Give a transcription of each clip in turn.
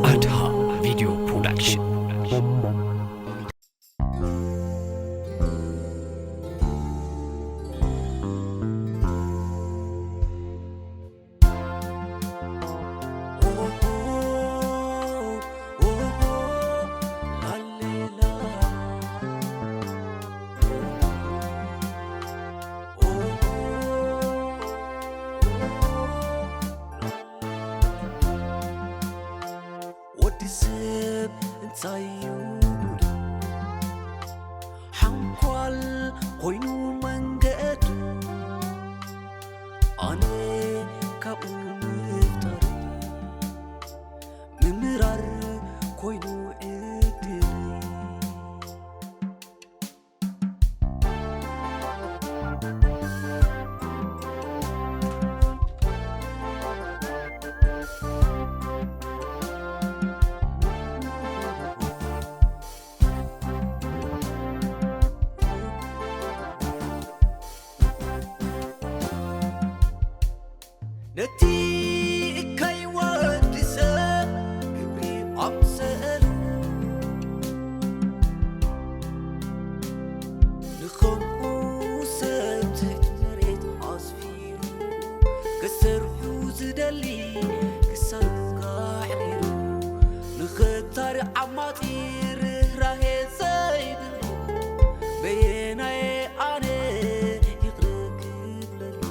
ኣድሃ ቪድዮ ፕሮዳክሽን። ወዲ ሰብ እንታይ እዩ ጉዱ? ሓንኳል ኮይኑ መንገዱ፣ ኣነ ካብኡ ምፍጣረይ፣ ምምራር ኮይኑ ዕድለይ። ነቲ እከይ ወዲ ሰብ ግብሪ ኣምሰሉ፣ ንኸምኡ ሰብ ትሕቲ መሬት ኣስፊሩ፣ ክሰርሑ ዝደሊ ክሳዱ ኣሕሪሩ፣ ንኽታሪ ዓማጺ ርህራሄ ዘይብሉ፣ በየናየ ኣነ ይቕረ ክብለሉ?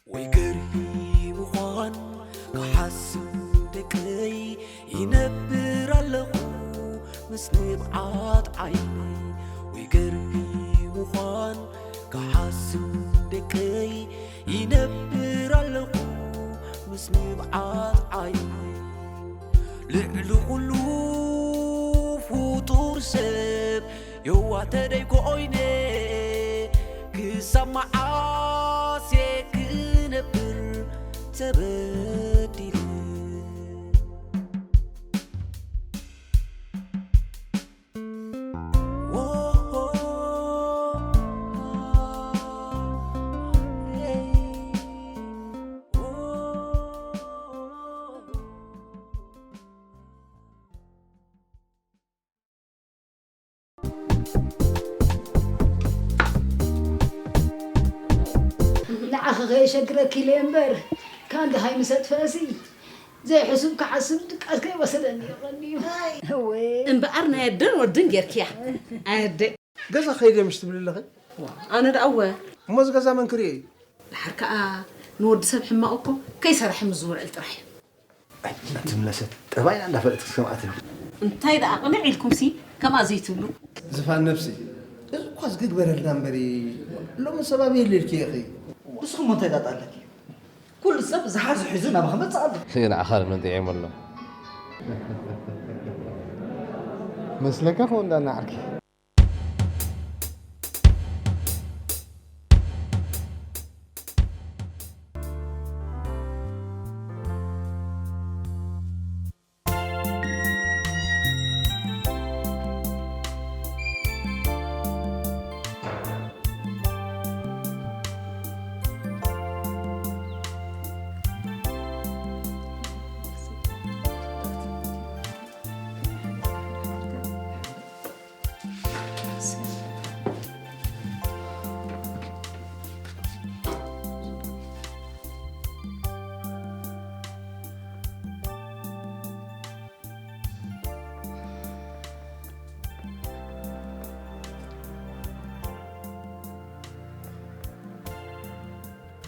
ወይ ገርሂ ምዃን ክሓስብ ደቀይ ይነብር ኣለኹ ምስ ንብዓት ዓይነይ። ወይ ገርሂ ምዃን ክሓስብ ደቀይ ይነብር ኣለኹ ምስ ንብዓት ዓይነይ። ልዕሊ ኩሉ ፍጡር ሰብ የዋህ ተደይ ኮይነ ክሳብ መዓስ እየ ክነብር ተበዲለ? ንዓኺ ከየሸግረኪ ኢለ እምበር፣ ካን ደሃይ ምስ ኣጥፈእሲ፣ ዘይሕሱብ ክሓስብ ድቃስ ከይወሰደኒ እዩ ቀንዩ። እወ። እምበኣር ናይ ኣደን ወድን ጌርክያ። ኣደ። ገዛ ከይደ ምሽ ትብሊ ኣለኺ? ዋ፣ ኣነ ደኣ እወ። እሞ እዚ ገዛ መን ክርእዮ እዩ? ደሓር ከኣ ንወዲ ሰብ ሕማቕ እኮ ከይሰራሐ ምስ ዝውዕል ጥራሕ እዩ። ኣይ፣ እናተመለሰት ጠባይና እንዳፈለጥክ ከምኣ ትብል። እንታይ ደኣ ቅንዕ ኢልኩምሲ ከምኣ ዘይትብሉ? ዝፋን ነብሲ፣ እዚ እኳ ዝግግበረልና እምበሪ፣ ሎሚ ሰብ ኣበይ የለ ኢልኪ ኢኺ? ንስኹም እንታይ ጣጣ ኣለኪ? ኩሉ ሰብ ዝሓዙ ሒዙ ናባኺ መጽእ ኣሎ። ንዓኻ መን ጥዒሙ ኣሎ? መስለካ ከምኡ እንዳናዓርኪ።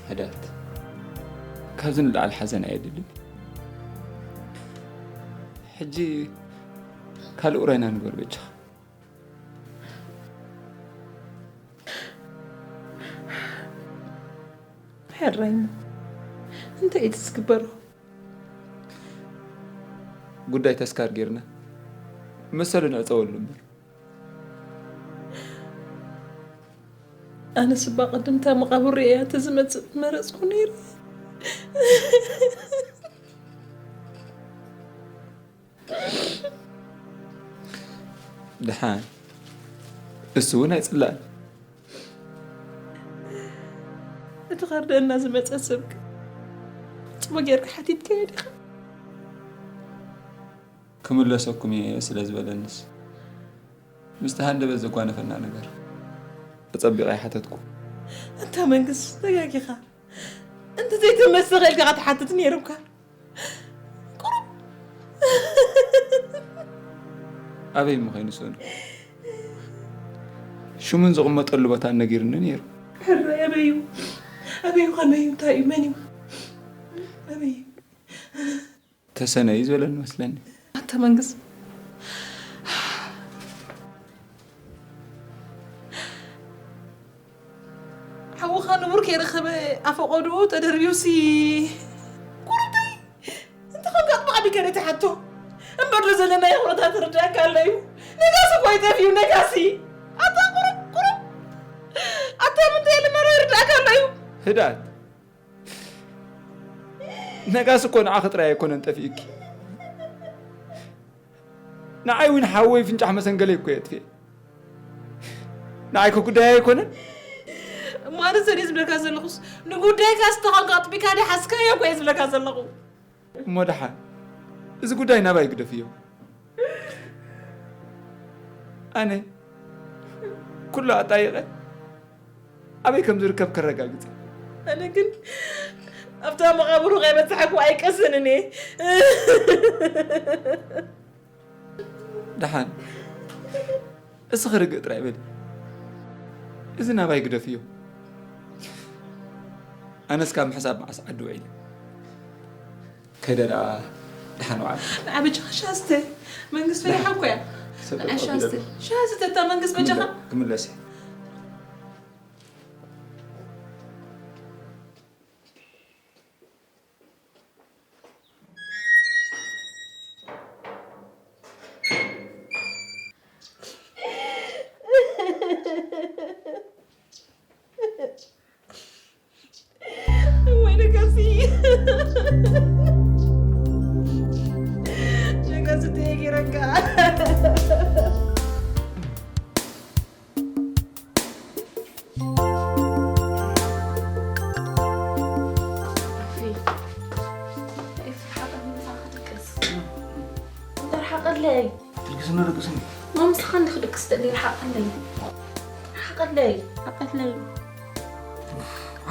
ሕዳት፣ ካብዚ ንላዕሊ ሓዘን ኣየድልን። ሕጂ ካልእ ውራይና ንግበር በጃኻ። ሕራይ እሞ እንታይ እዩ ዝግበሮ? ጉዳይ ተስካር ጌርና መሰሉ ንዕጸወሉ እምበር። ኣነስ እባ ቅድም እታ መቓብር ርእየያ ተዝመጽእ መረጽኩ ነይረ። ድሓን እሱ እውን ኣይጽላእን። እቲ ከርደና ዝመጸ ሰብክ ጽቡቅ ጌርካ ሓቲትካዮ ዲኻ? ክምለሰኩም እየ ስለ ዝበለንስ ምስቲ ሃንደበት ዘጓነፈና ነገር ተጸቢቐ ኣይሓተትኩ። ኣንታ መንግስ ተጋጊኻ። እንተ ዘይተመሰኸ ኢልካ ክትሓትት ነይሩካ። ቁሩብ ኣበይ ምኸይኑ ሰኑ ሽሙን ዝቕመጠሉ ቦታ ነጊርኒ ነይሩ። ሕራይ ኣበዩ ኣበዩ ከመዩ እንታይ እዩ መን እዩ ኣበዩ ተሰነዩ ዝበለኒ መስለኒ። ኣታ መንግስ ሓውኻ ንቡር ከይረኸበ ኣፈቆድኡ ተደርብዩሲ ቁርብተይ እንተ ኸንካ ጥባዕ ቢከ ነቲ ሓቶ እምበር ዶ ዘለናዮ ኩነታት ርዳእካ ኣሎ እዩ። ነጋሲ እኮ ይጠፍዩ ነጋሲ ኣታ ቁሩብ ቁሩብ ኣታ ምንታይ ኢልና ዶ ይርዳእካ ኣሎ እዩ። ህድኣት ነጋሲ እኮ ንዓኺ ጥራይ ኣይኮነን ጠፊኡኪ። ንዓይ እውን ሓወይ ፍንጫሕ መሰንገለይ እኮ የጥፍኤ። ንዓይ ከጉዳይ ኣይኮነን። እሞ ኣነ ዘን ዝብለካ ዘለኹስ ንጉዳይካ ዝተኾንካ ኣጥቢካ ዲ ሓስካዮ እኮ እየ ዝብለካ ዘለኹ። እሞ ደሓን እዚ ጉዳይ ናባይ ግደፍዮ። ኣነ ኩሉ ኣጣይቐ ኣበይ ከም ዝርከብ ከረጋግጽ። ኣነ ግን ኣብታ መቓብሩ ከይበጻሕኩ ኣይቀስንን እየ። ደሓን እስኺ ርግእ ጥራይ በሊ። እዚ ናባይ ግደፍዮ። ኣነስ ካብ ምሕሳብ መዓስ ዓዲ ውዒለ። ከይደ ደኣ ደሓን ውዓል። ንዓ በጃኻ ሻስተ መንግስቲ ፈሪሓ እኮ እያ። ንዓ ሻስተ ሻስተ እታ መንግስቲ በጃኻ። ክምለስ እየ። ወይ ነጋሲ ነጋሲ ተየጊረካ ተርሓቀለይ ትልግስና ደቅስኒ ማምስኻ እንዲ ክድቅስ ደሊ ርሓቀለይ ርሓቀለይ ርሓቀለይ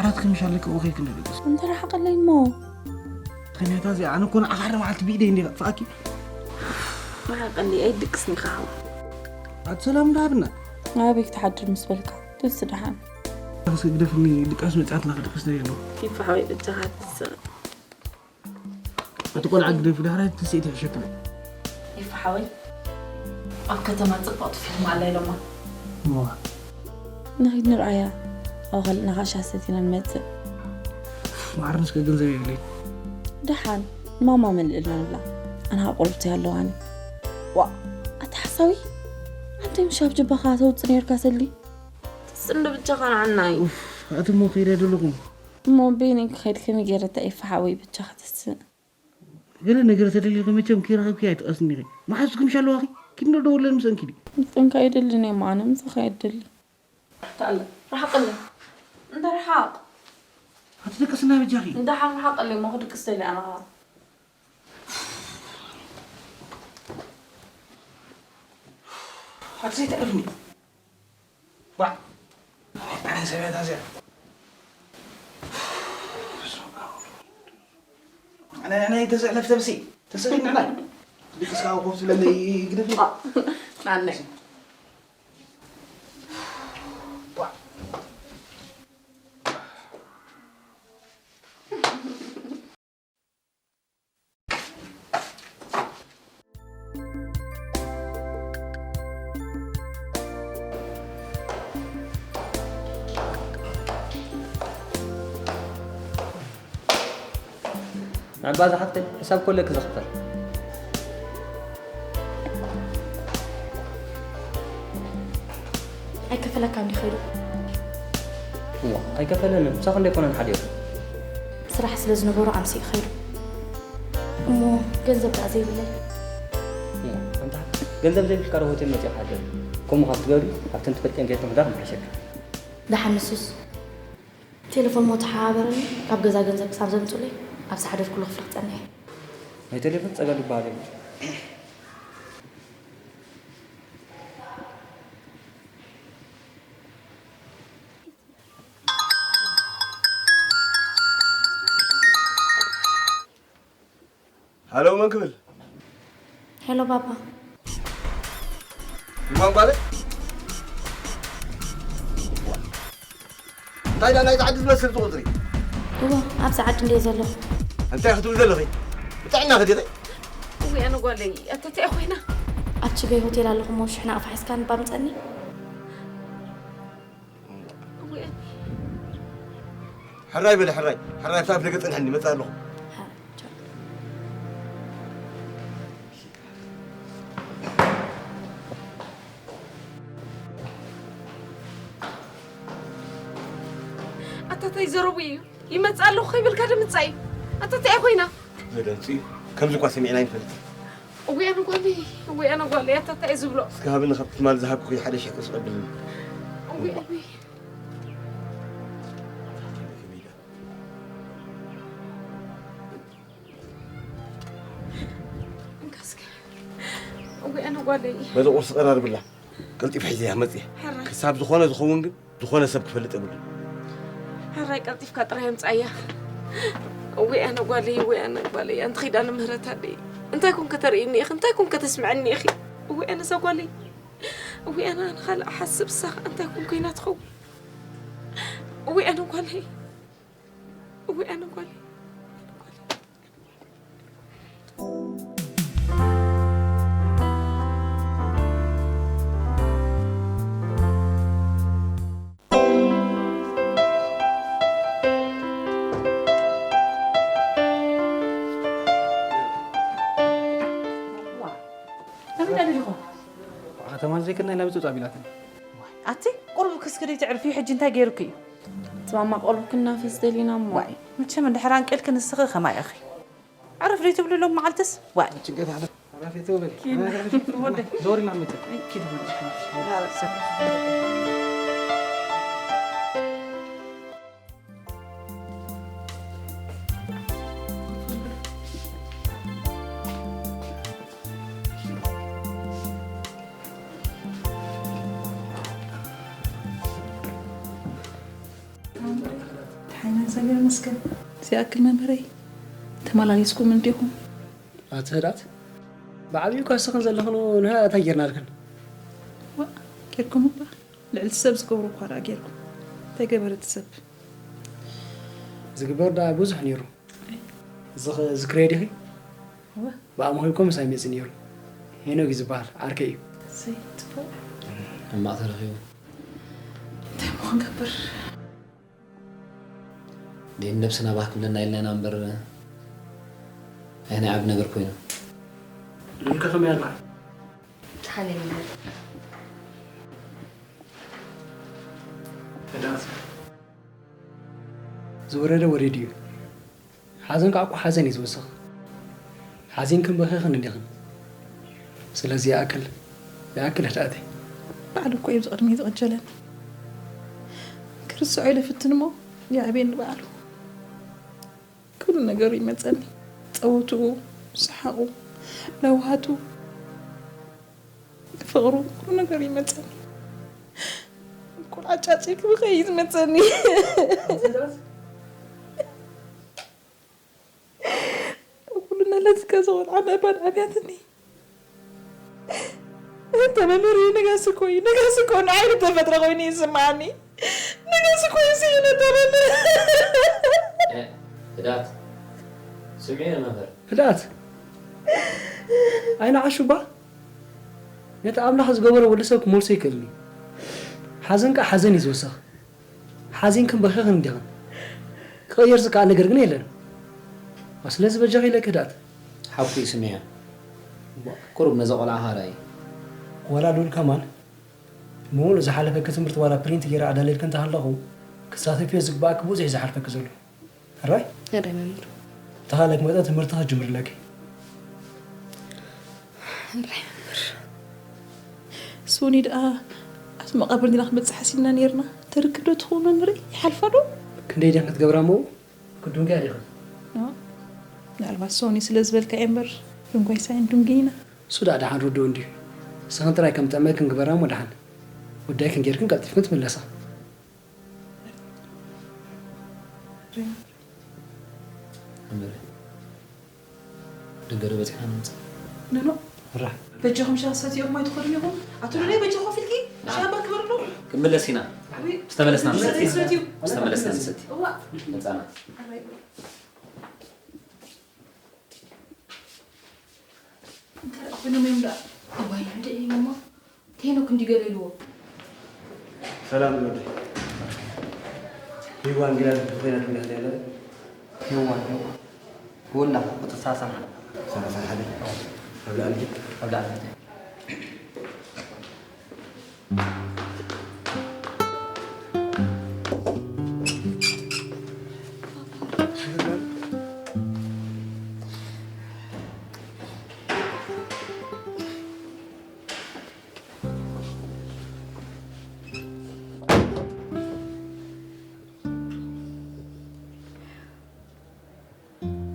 ዓራት ከምሻለክ ኦኸይ ክንደቅስ እንተ ርሓቀለይ እሞ ከመያታ እዚኣ ኣነ እኮ ንዓኻ ሓደ መዓልቲ ብኢደይ እንዲ ከጥፍኣኪ ርሓቀለይ ኣይድቅስኒ ኢኻ ሓው ኣቲ ሰላም እንዳሃብና ናበይ ክትሓድር ምስ በልካ ደስ ደሓን ግደፍኒ ድቃስ መፅኣትና ክድቅስ ደሊ ኣለኹ ይፋሓወይ በጃኻ ትስእ እቲ ቆልዓ ግደፊ ዳሕራይ ትስኢት ይሕሸክም ይፋሓወይ ኣብ ከተማ ፅብቕቲ ፊልም ኣላ ኢሎማ እዋ ንኸይድ ንርኣያ ኣብ ካልእ ናኻ ሻሰት ኢና ንመፅእ ማዕርንስ ከገንዘብ የብለይ ደሓን ማማ መልእልና ንብላ ኣንሃ ቁርብቲ ኣለዋኒ ዋ ኣቲ ሓሳዊ ኣንተይ ምሽ ኣብ ጅባኻ ተውፅ ነርካ ሰሊ ትፅንዶ ብቻኻ ንዓና እዩ ኣቲ ሞ ከይደ ደለኹም እሞ ቤኒ ክኸይድ ከመይ ገይረ እንታይ ይፈሓወይ ብቻ ክትስእ ገለ ነገር ተደሊልኪ መቸም ከይረኸብኪ ኣይትቐስኒ ኢኺ መሓዙ ክምሽ ኣለዋኺ ኪድ እንዶ ደወለን ምስአን ኪዲ ምጥንካ ይደልን እየ ኣነ ምሳኻ ይደሊ ተኣለ ርሓቀለ እንተ ርሓቅ ኣቲ ደቀስና በጃኺ እንተ ሓም ርሓቀለ እሞ ክድቅስ ደሊ ኣነ ኸዓ ኣቲ ዘይትዕርፍኒ ዋዕ ኣነ ሰበታ እዚኣ ኣነ ኣነ ተዘዕለፍ ተብሲ ተሰሪ ንዕላይ ድቅስካ ኮፍ ትብለለይ ግደፍ ናነይ ንዕባዛ ሓፍተይ ሕሳብ ኮለኪ ዘኽፈል ኣይከፈለካን ዲኺ ኢሉ እሞ ኣይከፈለንን፣ ምሳኹ እንዶ ኣይኮነን ሓዲሩ። ስራሕ ስለ ዝነበሮ ኣምሲኡ ኸይዱ። እሞ ገንዘብ ደኣ ዘይብለይ? እሞ ኣንታ ገንዘብ ዘይብልካ ዶ ሆቴል መጺኻ ሓድር? ከምኡ ካብ ትገብሪ ኣብተን ትፈልጥየን ጌርኪ ምሕዳር ምሓሸኪ። ደሓን ንሱስ ቴሌፎን እሞ ተሓባበረኒ። ካብ ገዛ ገንዘብ ክሳብ ዘምጹለይ ኣብ ዝሓደርኩሉ ክፍሊ ክጸንሕ እየ። ናይ ቴሌፎን ጸገም ይበሃል የብሉን። ሃሎ መን ክብል? ሄሎ ባባ። ጓንጓለ እንታይ ዳ ናይዚ ዓዲ ዝመስል እዚ ቁፅሪ? እወ ኣብዚ ዓዲ እንድየ ዘለኹ። እንታይ ክትብል ዘለኺ? ብጥዕና ክዲኺ? እውይ ኣነ ጓለይ ኣተተያ ኮይና ኣብ ችገይ ሆቴል ኣለኹ እሞ ሽሕና ኣፋሒስካ ንባ ምፀኒ። እውይ ኣነ ሕራይ በለ ሕራይ ሕራይ ኣብታ ኣፍ ደገ ፅንሐኒ መፅእ ኣለኹ። ኣታታይ ዘረቡ እዩ ይመፅእ ኣለኹ ከይበልካ ደምፃ እዩ ኣታታይ ኮይና ዘደንፅ እዩ። ከምዚ እኳ ሰሚዕና ይንፈልጥ። እውይ ኣነ ጓለይ እውይ ኣነ ጓለይ ኣታታይ ዝብሎ እስከ ሃብኒ ካብቲ ትማል ዝሃብኩ ሓደ ሽሕ ቅርሺ ቀብልኒ። እውይ እውይ እንካ እስከ እውይ ኣነ ጓለይ በዚ ቁርሲ ቀራርብላ። ቀልጢፍ ሒዘያ መፅየ። ሕራይ ክሳብ ዝኾነ ዝኸውን ግን ዝኾነ ሰብ ክፈልጥ የብሉን። ሕራይ ቀልጢፍካ ጥራይ ኣምፃያ። እውይ ኣነ ጓለይ እውይ ኣነ ጓለይ ኣንቲ ኺዳነ ምህረት ኣደይ እንታይ ኮን ከተርእይኒ ኢኺ እንታይ ኮን ከተስምዐኒ ኢኺ። እውይ ኣነ እዛ ጓለይ እውይ ኣነ ኣነ ካልእ ሓስብ እሳ እንታይ ኮን ኮይና ትኸውን። እውይ ኣነ ጓለይ እውይ ኣነ ጓለይ። ከተማ ዘይከድና ኢላ ብፅብፃብ ኢላትኒ። ኣቲ ቁሩብ ክስክደይ ተዕርፍዩ ሕጂ እንታይ ገይሩኪ እዩ? ትማማ ቆልቡ ክናፈስ ደሊና እሞ ዋይ መቸም እንድሕር ኣንቂልኪ ንስኺ ከማይ ኢኺ። ዕርፍ ደይ ትብሉ ሎም መዓልትስ ዋይ። ጭንቀት ኣለ። ራፌቶ በል። ወደ ዞር ኢና ምጥር። ኪድ ወደ ሓይና እግዚኣብሔር ይመስገን። እዚኣክል መምህረይ ተመላሊስኩም እንዲኹም። ኣቲ ህዳት ብዓብዩ እኳ እስኽን ዘለኽን ንሕና እንታይ ጌርናልክን? ዋእ ጌርኩም እባ ልዕልቲ ሰብ ዝገብሮ እኳ ደኣ ጌርኩም። እንታይ ገበረት ሰብ? ዝግበር ደኣ ብዙሕ ነይሩ። ዝኽ- ዝክርዮ ዲኺ? እወ። ብኣምሆይ እኮ ምሳይ መፂ ነይሩ። ሄኖክ እዩ ዝበሃል፣ ዓርከይ እዩ። እሰይ፣ ፅቡቕ። ሕማቕ ተረኺቡ። እንታይ እሞ ክንገብር? ደይን ነብስና ባህ ክብለና ኢልና ኢና እምበር ኣይናይ ዓቢ ነገር ኮይኑ። ሉልከ ከመይ ኣላ? ተሓለኒ። ዝወረደ ወሪዱ እዩ። ሓዘን ከዓ እኮ ሓዘን እዩ ዝውስኽ። ሓዚንክን በኺኽን እንዲኽን። ስለዚ ይኣክል፣ ይኣክል ህድኣተይ። ባዕሉ እኮ እዩ ብዚ ቅድሚ ዝቕጀለኒ። ክርስዖ ኢለ ፍትን እሞ ይዕብየኒ ባዕሉ። ኩሉ ነገሩ ይመፀኒ። ፀወትኡ፣ ሰሓቑ፣ ለውሃቱ፣ ፍቕሩ፣ ኩሉ ነገሩ ይመፀኒ። እኩል ዓጫጭ ክብኸ እዩ ዝመፀኒ። ኩሉ ነለዝከ ዝቆልዓ ምእባድ ኣብያትኒ። እንተ መምህር እዩ፣ ነጋሲ እኮ እዩ። ነጋሲ እኮ ንዓይ ዝተፈጥረ ኮይኑ ይስምዓኒ። ነጋሲ እኮ እዩ ስኢነ፣ እንተ መምህር። ህዳት ስምዒ መምህር። ህዳት ኣይንዓሹ እባ። ነቲ ኣምላኽ ዝገበሮ ወዲ ሰብ ክመልሶ ይክእል እዩ። ሓዘን ከኣ ሓዘን እዩ ዝውስኽ። ሓዚንክን በኺኽን እንዲኽን። ክቕየር ዝከኣል ነገር ግን የለን። ስለዚ በጃኺ ኢለኪ ህዳት። ሓቁ እዩ ስምዒ። ቁሩብ ነዛ ቆልዓ ኻራ እዩ። ዋላ ሉል ከማን ብምሉእ ዝሓለፈኪ ትምህርቲ ዋላ ፕሪንት ገይረ ኣዳልየልኪ እንተሃለኹ ክትሳተፍዮ ዝግባእኪ ብዙሕ እዩ ዝሓልፈኪ ዘሎ። ሕራይ? ሕራይ መምህር። ተኻለ ክመጣ ትምህርቲ ክትጅምሪ ኣለኪ። ሕራይ መምህር። ሶኒ ደኣ ኣብቲ መቓብር እንዲና ክንበጽሕ ሓሲብና ነይርና። ተርክብ ዶ ትኸውን መምህረይ? ይሓልፋ ዶ? ክንደይ ዲኻ ክትገብራ እሞ? ክዱንኪ ኢኻ። ኖ። ምናልባት ሶኒ ስለ ዝበልካ እየ እምበር፣ ዱንጓይ ሳይን ዱንጊ ኢና። እሱ ደኣ ደሓን ርድኡ እንድዩ። ንስኽን ጥራይ ከም ጥዕመክን ግበራ እሞ ደሓን። ጉዳይክን ጌርክን ቀልጢፍክን ትምለሳ። እምበረ፣ ድንገረ በጺሕና ንምጻእ። ኖ፣ ኖ። ራ። በጃኹም ሻሂ ሰትዩ ኢኹም ኣይትኸዱን ኢኹም? ኣቶ ሉላይ በጃኹም ፊልኪ ሻሂ እባ ክበርሉ። ክንምለስ ኢና። ውይ፣ ምስ ተመለስና ንሰቲ። ሰትዩ። ምስ ተመለስና ንሰቲ። እዋ። መጻና። ኣራይ። እንታይ ደኣ ኮይኖም እዮም ደኣ? እዋይ፣ እንድዒ እሞ። ቴኖክ እንዲ ገለ ኢልዎ። ሰላም ወዲ። ሄዋን ግዳ ኮይና ትብላ ዘላ። ሄዋን፣ ሄዋን። ወላ ቁጽሪ ሰላሳ ሓደ። ሰላሳ ሓደ። ኣብ ላዕሊ። ኣብ ላዕሊ።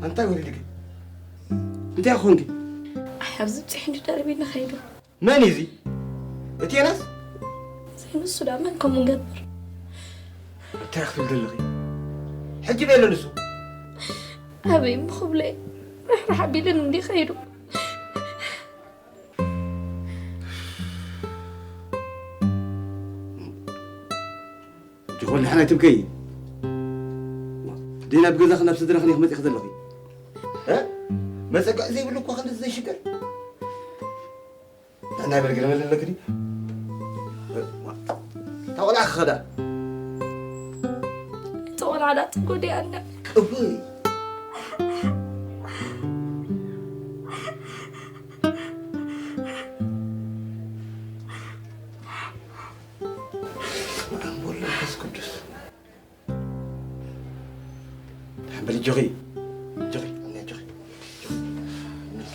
ኣንታይ ወሪድኪ? እንታይ ኮንኪ? ኣይ፣ ኣብዚ ብጽሕ እንዲ ደርቢ ንኸይዱ። መን እዩ እዚ? እቲ የናስ? ዘይንሱ ደኣ መን ከምኡ ንገብር? እንታይ ክትብል ዘለኺ? ሕጂ በሎ ንሱ። ኣበይ እሞ ክብለይ? ርሕራሕ ኣቢልን እንዲ ኸይዱ። እቲ ኮልሕ ናይ ትምከይ። ደይና ብገዛኺ ናብ ስድራኺ ኢኺ መጺኺ ዘለኺ። እ? መጸግዒ ዘይብሉ እኮ ክንድዚ ዘይሽገር። ንሕና ይበል ግርመል ኣለክዲ። እታ ቆልዓ ክኸዳ። እታ ቆልዓ ዳ ትጎዲ ኣለ። ቅቡይ። በስመ አብ ወወልድ ወመንፈስ ቅዱስ። ሓንበል እጆኺ፣ እጆኺ፣ እነ እጆኺ፣ እጆኺ።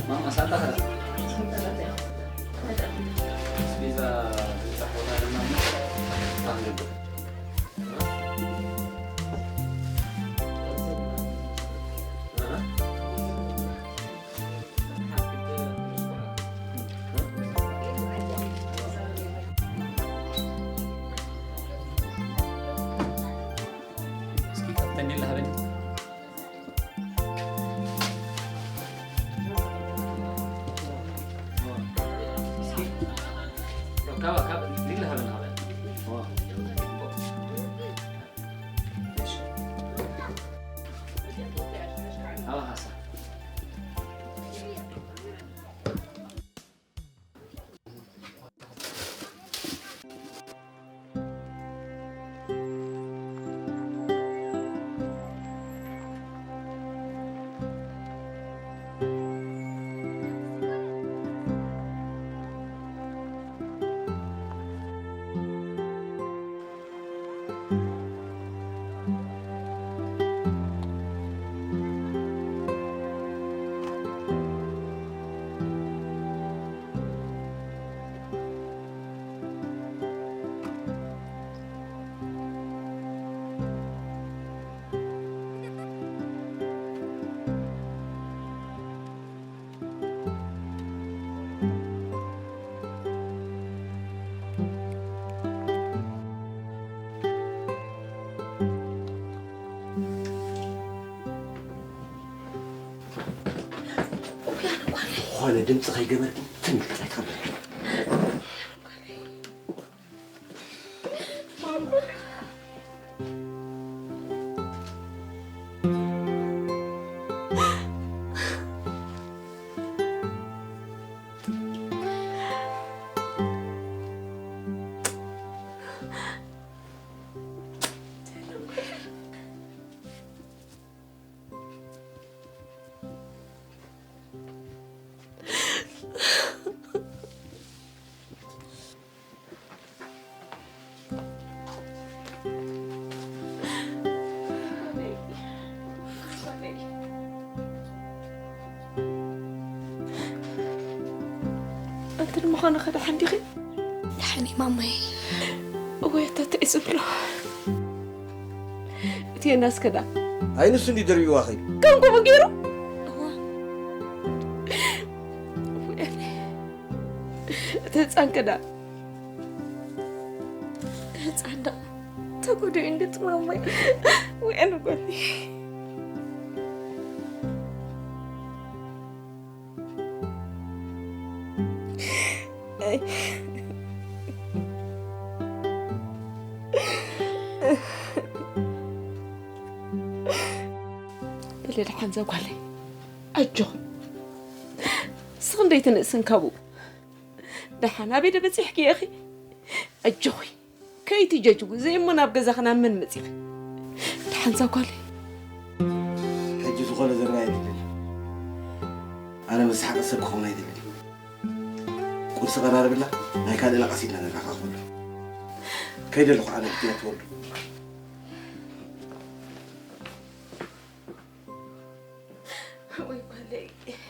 ማማ ሳንጣ ኸዳ። ስቤዛ ዝብጻሕ ቦታ ድማ ኣንብብ። እስኪ ካብተን ሊላ ሃበኒ። እስኪ ካብ፣ ካብ ሊላ ሃበኒ፣ ሃበኒ። ኣበ ሃሳ። ኣነ ድምፂ ከይገበርኪ ትም ኢልኪ ጥራይ ትኸብሪ። ኣንቲ ንምዃኑ ከ ደሓን ዲኺ? ደሓን እየ ማማይ። እወ፣ ኣታ እንታይ እዩ ዝብሎ? እቲ የናስ ከ ደኣ? ኣይ፣ ንሱ እንድዩ ደርቢዋ ኸይዱ። ከም ከምኡ ገይሩ? እዋ። እወ፣ እቲ ህፃን ከ ደኣ? እቲ ህፃን ደኣ ተጎዲኡ እንድዩ ማማይ። እወ፣ ኣነ ጓለይ። ኣይ። በሊ ደሓን እዛ ጓለይ፣ ኣጆኺ። ንስኺ እንዶ ኣይትንእስን ካብኡ። ደሓን ኣበይ ዶ በፂሕኪ ኢኺ? ኣጆኺ። ከይትጀጅዊ፣ ዘይሞ ናብ ገዛኺ ናብ መን መጺኺ? ደሓን እዛ ጓለይ። ሕጂ ዝኾነ ዘረባ የድልን። ኣነ መሳሓቂ ሰብ ክኸውን ኣይደልን። ቁርሲ ቀራርብላ፣ ናይ ካልእ ኢላ ቀስ ኢልና ንራኸበሉ። ከይደ ኣለኹ ኣነ፣ ክትያ ትወዱ። ወይ ጓለይ። ደሓን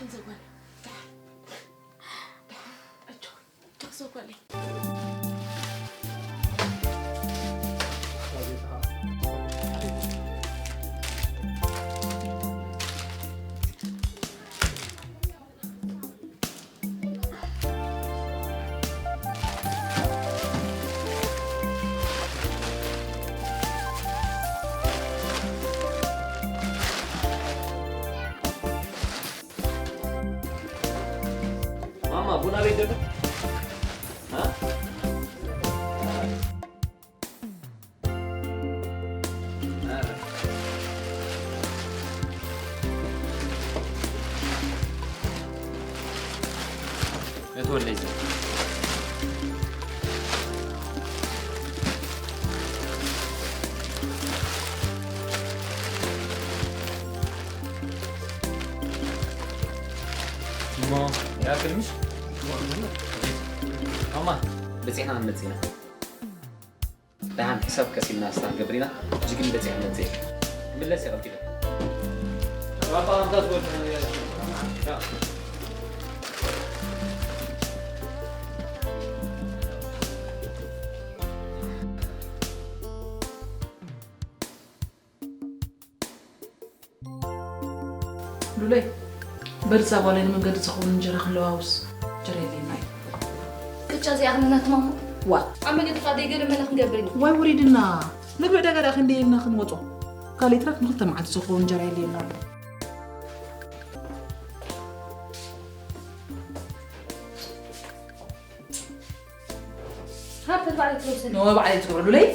እዛ ጓለይ። ደሓን። ደሓን። ኣጆኺ። ኣጆኺ እዛ ጓለይ። ማማ፣ ቡና ቤት ደሎ? አ? እትወለይ ዘ- እሞ፣ ያ ክልምሽ? ማማ፣ በፂሕና ክንመፅእ ኢና። ደሓን ሕሳብ ቀስ ኢልና ስታፍ ንገብር ኢና። ሕጂ ግን በፂሐ መፅእ። ክምለስ እየ ቀልጢፈ። ባባ፣ ኣንታ ዝወድ-፣ ሉለይ፣ በርዛ ጓለይ፣ ንመንገዲ ዝኸውን እንጀራ ክንለዋውስ። እንጀራ የድልየና እዩ። ቅጫ ዘይኣኽለና ትማሙ። ዋ። ኣብ መገዲ ኻደይ ገለ መለ ክንገብር ኢና። ዋይ ወሪድና። ምግቢ ዕዳጋ ደኣ ክንደይ ኢልና ክንወጾ? ካልእ ይትረፍ ንኽልተ መዓልቲ ዝኸውን እንጀራ የድልየና ኣሎ። ሃብተ ባዕለይ ትወስድ። ንወ ባዕለይ ትገብረሉ ለይ።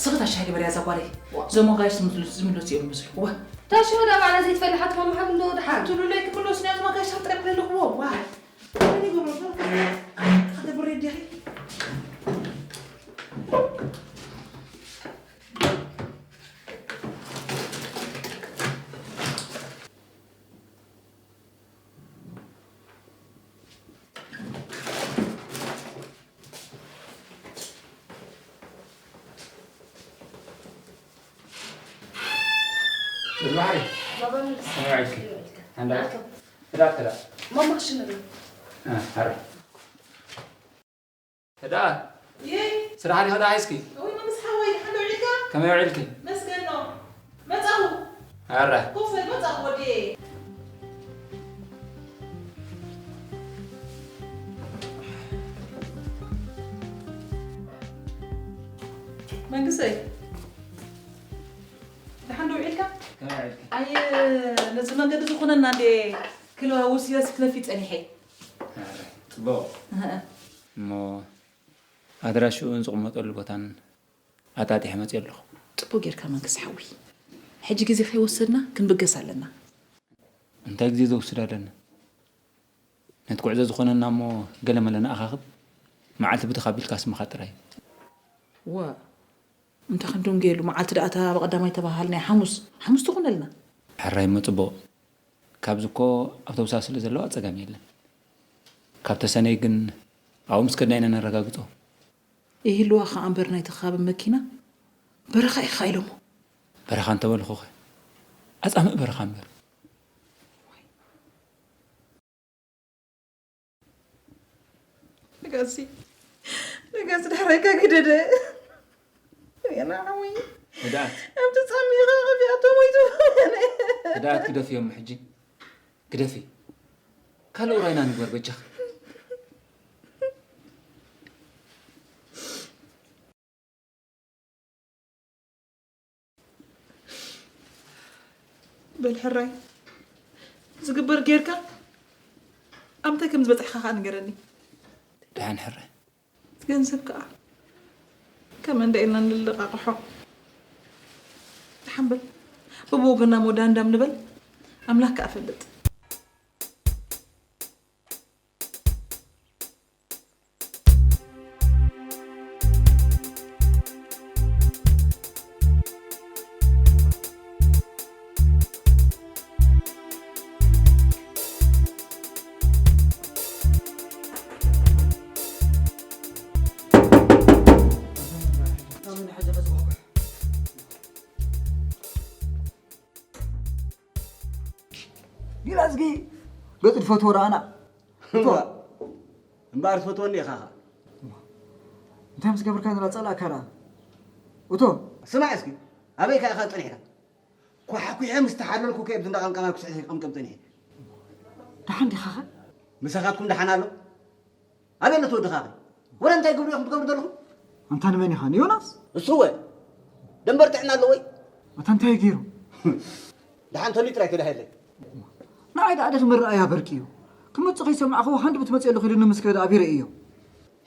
ስኽታ ሻሂ ግበርያ እዛ ጓለይ። ዋ። እዞም ኣጋይሽ ዝምልሱ፣ ዝምልሱ እዮም ዝመስሉ። ዋ። እታ ሽሆ ዳ ባዕላ ዘይትፈልሓት ማማ ሃብ እንዶ ደሓን። ትብሉ ለይ ክምለሱ ናይ እዞም ኣጋይሽ ኣብ ጥራይ ኣለኹዎ። ዋ። እንታይ ይገብሩ? ኣንተ ብሬድ ዲኺ? ባሕሪ። ባባ ምልስ። ከመይ ውዒልኪ? ሓንዳ። ኣቶ። ህዳ፣ ህዳ። ማማ ክሽነ ዶ? እ፣ ኣረ። ህዳ። የይ። ስራሕ ዲኺ ህዳ ሒዝኪ? እውይ፣ መምስ ሓወይ፣ ሓንዳ ውዒልካ? ከመይ ውዒልኪ? መስገን ነው። መጻኹ። ኣረ። ኮፍ በል፣ መጻኹ ወዲ። መንግስተይ፣ ደሓን ዶ ውዒልካ? ከመይ ኣየ፣ ነዚ መንገዲ ዝኾነና እንዴ ክለዋውስ ኢለስ ክነፊ ጸኒሐ። ጽቡቕ። እሞ ኣድራሽኡን ዝቕመጠሉ ቦታን ኣጣጢሐ መጽእ ኣለኹ። ጽቡቕ ጌርካ መንግስቲ ሓዊ። ሕጂ ግዜ ከይወሰድና ክንብገስ ኣለና። እንታይ ግዜ ዘውስድ ኣለና? ነቲ ጉዕዞ ዝኾነና እሞ ገለ መለ ንኣኻኽብ። መዓልቲ ብድኻ ቢልካ ስምኻ ጥራይ። ዋ፣ እንተ ክንዱን ገይሉ መዓልቲ ደኣ እታ ብቐዳማይ ተባሃልናያ ሓሙስ፣ ሓሙስ ትኹነልና። ሕራይ እሞ ጽቡቕ። ካብዚ እኮ ኣውቶቡሳት ስለ ዘለዋ ጸገም የለን። ካብ ተሰነይ ግን ኣብኡ ምስ ከድና ኢና ነረጋግጾ። ይህልዋ ከኣ እምበር ናይቲ ከባቢ መኪና በረኻ ኢኻ ኢሎሞ። በረኻ እንተበልኹኸ? ኣጻምእ በረኻ እምበር። ነጋሲ፣ ነጋሲ ድሕረይካ ግደደ። የናዊ። ህድኣት። ኣብቲ ጻሚኻ ቀቢኣቶ ሞይቱ። ህድኣት ግደፍዮም ሕጂ። ግደፊ። ካልእ ውራይና ንግበር በጃኺ። በል ሕራይ፣ ዝግበር ጌርካ፣ ኣብ ምንታይ ከም ዝበጻሕካ ከኣ ንገረኒ። ደሓን ሕራይ። እቲ ገንዘብ ከኣ ከመይ እንዳ ኢልና ንለቃቕሖ። ደሓን በል፣ በብወገና እሞ ዳንዳም ንበል፣ ኣምላኽ ከኣ ፈልጥ። ዲላ እዝጊ ገጹ ትፈትዎ ደኣና። እቶ። እምበኣር ትፈትወኒ ኢኻ ኸኣ። እንታይ ምስ ገብርካ ንላ ጸላእካ ደኣ? እቶ። ስማዕ እስኪ፣ ኣበይ ከ ኢኻ ጸኒሕካ? ኳሕኲሐ ምስ ተሓለልኩ ከ ኣብቲ እንዳ ቀምቀማ ኩስዕቲ ቀምቀም ጸኒሐ። ደሓን ዲኻ ኸ? ምሳኻትኩም ደሓን ኣሎ? ኣበይ ኣሎ እቲ ወድኻ ኸ? ወረ እንታይ ግብሪ ኢኹም ትገብሩ ዘለኹም? ኣንታ ንመን ኢኻ? ንዮናስ? እሱ ወ? ደንበር ጥዕና ኣለዎ ወይ? ኣታ እንታይ ገይሩ? ደሓን ተልዩ ጥራይ ተዳሂለይ። ንዓይ ደኣ ድኽሚ ርኣያ በርቂ እዩ። ክመጽእ ከይሰማዕኽዎ ሃንድ ብትመጽእ ኣለኹ ኢሉኒ ምስ ከደ ኣቢረ እዮ።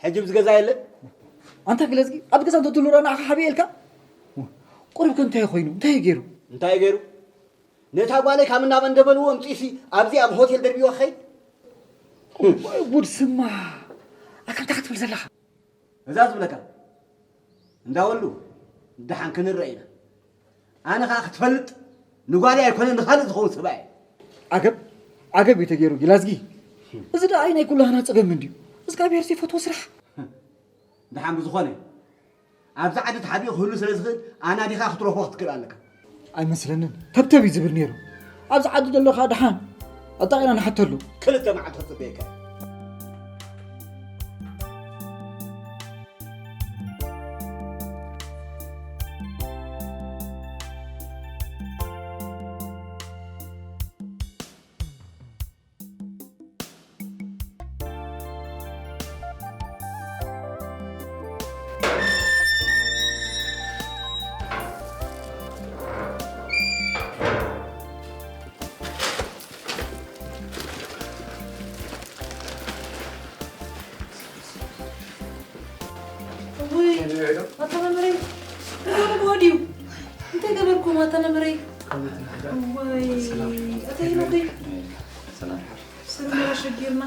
ሕጂ ኣብዚ ገዛ የለን? ኣንታ ግለጽጊ፣ ኣብ ገዛ እንተትህሉ ረኣ ንዓኻ ሓብየ ኢልካ? ቁሩብ ከ እንታይ ኮይኑ? እንታይ ገይሩ? እንታይ ገይሩ? ነታ ጓለይ ካብ እናበ እንደበልዎ ኣምጺእሲ ኣብዚ ኣብ ሆቴል ደርቢዎ ክኸይድ? እዋይ ጉድ ስማ! ኣታ እንታይ ክትብል ዘለኻ? እዛ ዝብለካ እንዳወሉ ደሓን ክንረአ ኢና። ኣነ ኸኣ ክትፈልጥ ንጓለይ ኣይኮነን ንኻልእ ዝኸውን ሰብኣይ እየ። ዓገብ ዓገብ እዩ ተገይሩ ጊላዝጊ። እዚ ደኣ ናይ ኩላህና ጸገም እንድዩ። እግዚኣብሔር ዘይፈትዎ ስራሕ። ደሓን ብዝኾነ ኣብዚ ዓዲ ተሓቢኡ ክህሉ ስለ ዝኽእል ኣናዲኻ ክትረኽቦ ክትክእል ኣለካ። ኣይመስለንን። ተብተብ እዩ ዝብል ነይሩ። ኣብዚ ዓዲ ዘሎ ኸኣ ደሓን ኣጣቒና ንሓተሉ። ክልተ መዓልቲ ክጽበየካ እየ። ውይ፣ ኣታ መምህረይ፣ እንታይ ገበርኩም ኣታ መምህረይ? ወይ፣ ኣታ ሄኖከይ። ሰላም። ሰላም ኣሸጊርና።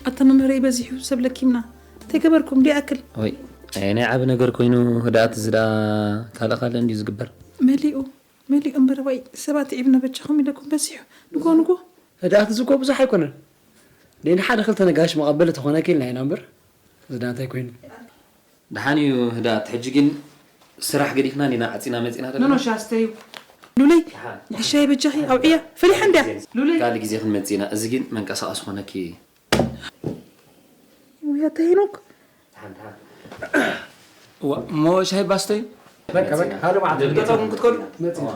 ኣታ መምህረይ በዚሑ ሰብ ለኪምና። እንታይ ገበርኩም? ዲኣክል? ወይ፣ ኣይ፣ ናይ ዓቢ ነገር ኮይኑ ህድኣት እዚ ደኣ ካልእ ካልእ እንድዩ ዝግበር። መሊኡ፣ መሊኡ እምበር ዋይ፣ ሰባት ይዒብና በጃኹም ኢለኩም በዚሑ። ንጎ፣ ንጎ። ህድኣት እዚ እኮ ብዙሕ ኣይኮነን። ደይ ንሓደ ክልተ ነጋሽ መቐበሊ ተኾነ ኪልና ኢና እምበር። እዚ ደኣ እንታይ ኮይኑ? ደሓን እዩ ህድኣት፣ ሕጂ ግን ስራሕ ገዲፍና እንዲና ዓጺና መጺና ዘለና። ኖኖ፣ ሻስተዩ። ሉለይ፣ ደሓን። ንሕሻይ በጃኺ ኣውዕያ። ፈሊሓ እንድያ። ሉለይ። ካልእ ግዜ ክንመጽእ ኢና። እዚ ግን መንቀሳቐሲ ኮነኪ። ውይ፣ ኣታ ሄኖክ። ደሓን፣ ደሓን። እዋ፣ እሞ ሻሂ ባስተዩ? በቃ፣ በቃ። ሓደ መዓልቲ መጺና። ገጠርኩም ክትከዱ? መጺና።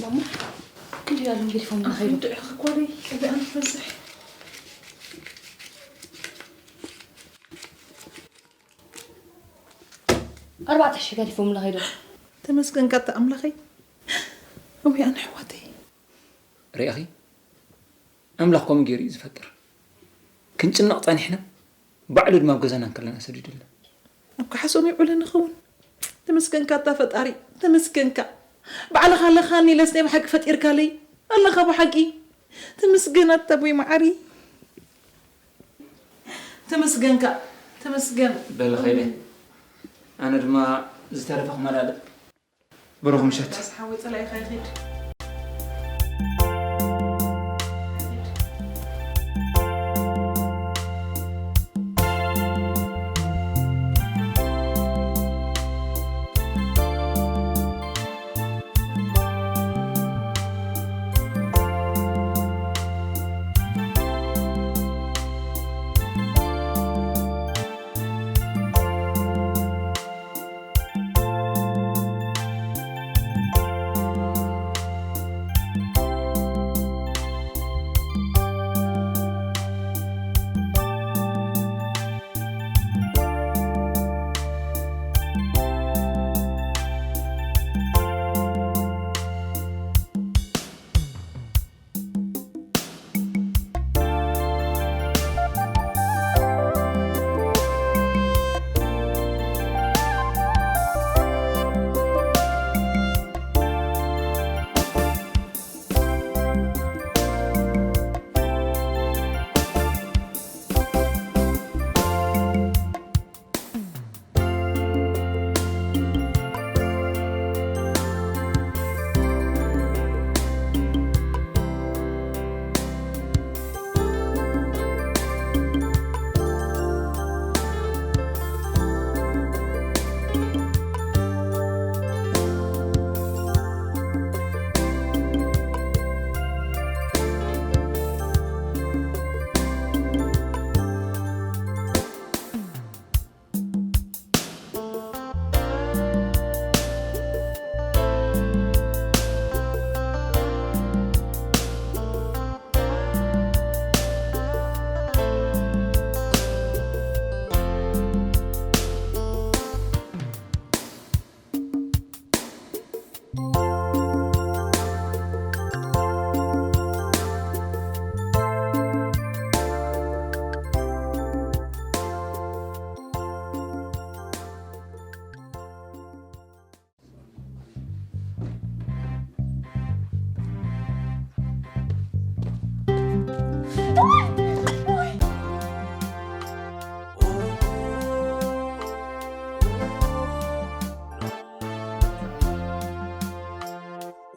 ማማ፣ ክንደይ ኣሎም ገዲፎም ኢና ኸይዶም? እንድዒ ክኮነይ፣ እዚኣ ንትበዝሕ። ኣርባዕተ ሽሕ ገዲፎምላ ከይዶም። ተመስገንካ ኣታ ኣምላኸይ። እውይ ኣነ ኣሕዋተይ። ርኢኺ? ኣምላኽ ከምኡ ገይሩ እዩ ዝፈጥር። ክንጭነቕ ጸኒሕና፣ ባዕሉ ድማ ኣብ ገዛና እንከለና ሰዲዱልና። ኣብ ካሕሶም ይውዕለ ንኸውን። ተመስገንካ ኣታ ፈጣሪ፣ ተመስገንካ። ባዕልኻ ኣለኻኒ ኢለስ ናይ ብሓቂ ፈጢርካለይ ኣለኻ ብሓቂ። ተመስገን ኣታ ኣቦይ መዓሪ። ተመስገንካ፣ ተመስገን። በሊ ኸይደ። ኣነ ድማ ዝተረፈ ክመላልእ። ብሩኽ ምሸት። ሓወይ ጸላኢኻ ይኺድ።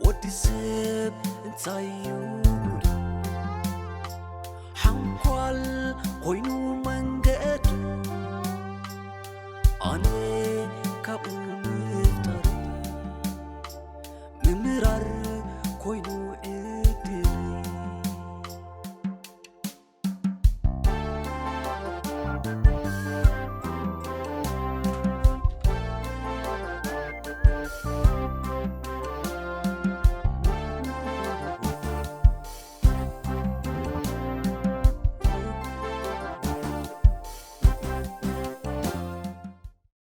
ወዲ ሰብ እንታይ እዩ ሓንኳል ኮይኑ መንገዱ ኣነ ካብኡ ምፍጣር ምምራር ኮይኑ